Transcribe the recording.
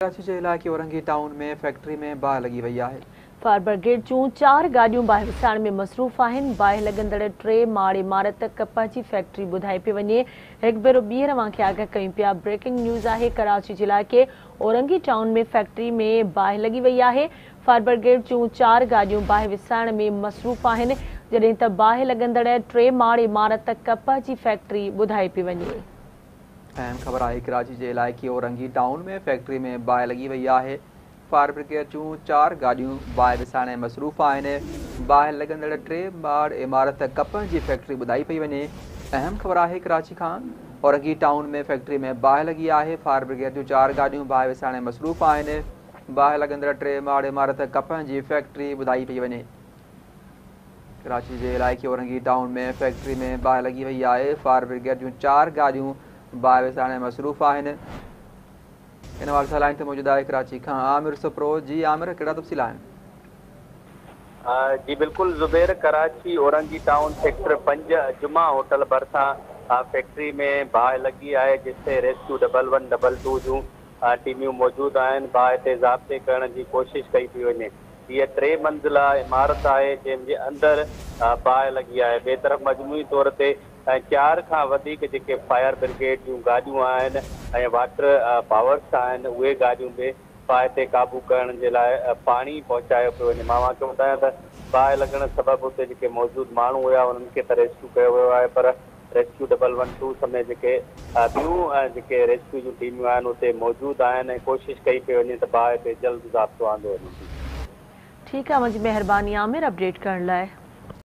ڪراچي جي علائقي Orangi town ۾ factory ۾ باهه لڳي وئي آهي. فائر برگيڊ جون چار گاڏيون باهه وسائڻ ۾ مصروف آهن. باهه لڳندڙ ٽي ماڙ عمارت ڪپهه جي فيڪٽري ٻڌائي پئي وڃي. هڪ ڀيرو ٻيهر اوهان کي آگاهه ڪيون پيا. بريڪنگ نيوز آهي ڪراچي جي علائقي اورنگي ٽائون ۾ فيڪٽري ۾ باهه لڳي وئي آهي. فائر برگيڊ جون چار گاڏيون باهه وسائڻ ۾ مصروف آهن. جڏهن ته باهه لڳندڙ ٽي ماڙ عمارت ڪپهه جي فيڪٽري ٻڌائي پئي وڃي. اهم خبر آهي ڪراچي جي علائقي اورنگي ٽائون ۾ فيڪٽري ۾ باهه لڳي وئي آهي، فائر برگيڊ جون چار گاڏيون باهه وسائڻ ۾ مصروف آهن، باهه لڳندڙ ٽي ماڙ عمارت ڪپهه جي فيڪٽري ٻڌائي پئي وڃي، اهم خبر آهي ڪراچي کان اورنگي ٽائون ۾ فيڪٽري ۾ باهه لڳي آهي، فائر برگيڊ جون چار گاڏيون باهه وسائڻ ۾ مصروف آهن، باهه لڳندڙ ٽي ماڙ عمارت ڪپهه جي فيڪٽري ٻڌائي پئي وڃي. ڪراچي جي علائقي اورنگي ٽائون ۾ فيڪٽري ۾ باهه لڳي وئي آهي، فائر برگيڊ جون چار گاڏيون باهه وسائڻ ۾ مصروف آهن. ان حوالي سان لائين تي موجود آهي ڪراچي کان عامر سپرو، جي عامر ڪهڙا تفصيل آهن؟ جي بلڪل زبير، ڪراچي اورنگي ٽائون سيڪٽر پنج جمعه هوٽل ڀرسان فيڪٽري ۾ باهه لڳي آهي، جتي rescue double one double two جون ٽيميون موجود آهن، باهه تي ضابطي ڪرڻ جي ڪوشش ڪئي پئي وڃي. هيء ٽي منزله عمارت آهي، جنهن جي اندر باهه لڳي آهي. ٻئي طرف مجموعي طور تي چار کان وڌيڪ جيڪي فائر برگيڊ جون گاڏيون آهن ۽ واٽر پاورس آهن، اهي گاڏيون به باهه تي قابو ڪرڻ جي لاء پاڻي پهچايو پيو وڃي. مان اوهان کي ٻڌايان ته باهه لڳڻ سبب اتي جيڪي موجود ماڻهو هيا، انهن کي ته ريسڪيو ڪيو ويو آهي، پر ريسڪيو ڊبل ون ٽو سميت جيڪي ٻيون جيڪي ريسڪيو جون ٽيمون آهن اتي موجود آهن ۽ ڪوشش ڪئي پئي وڃي ته باهه تي جلد ضابطو آندو وڃي. ٺيڪ آ اوهان جي مهرباني عامر اپڊيٽ ڪرڻ لاء.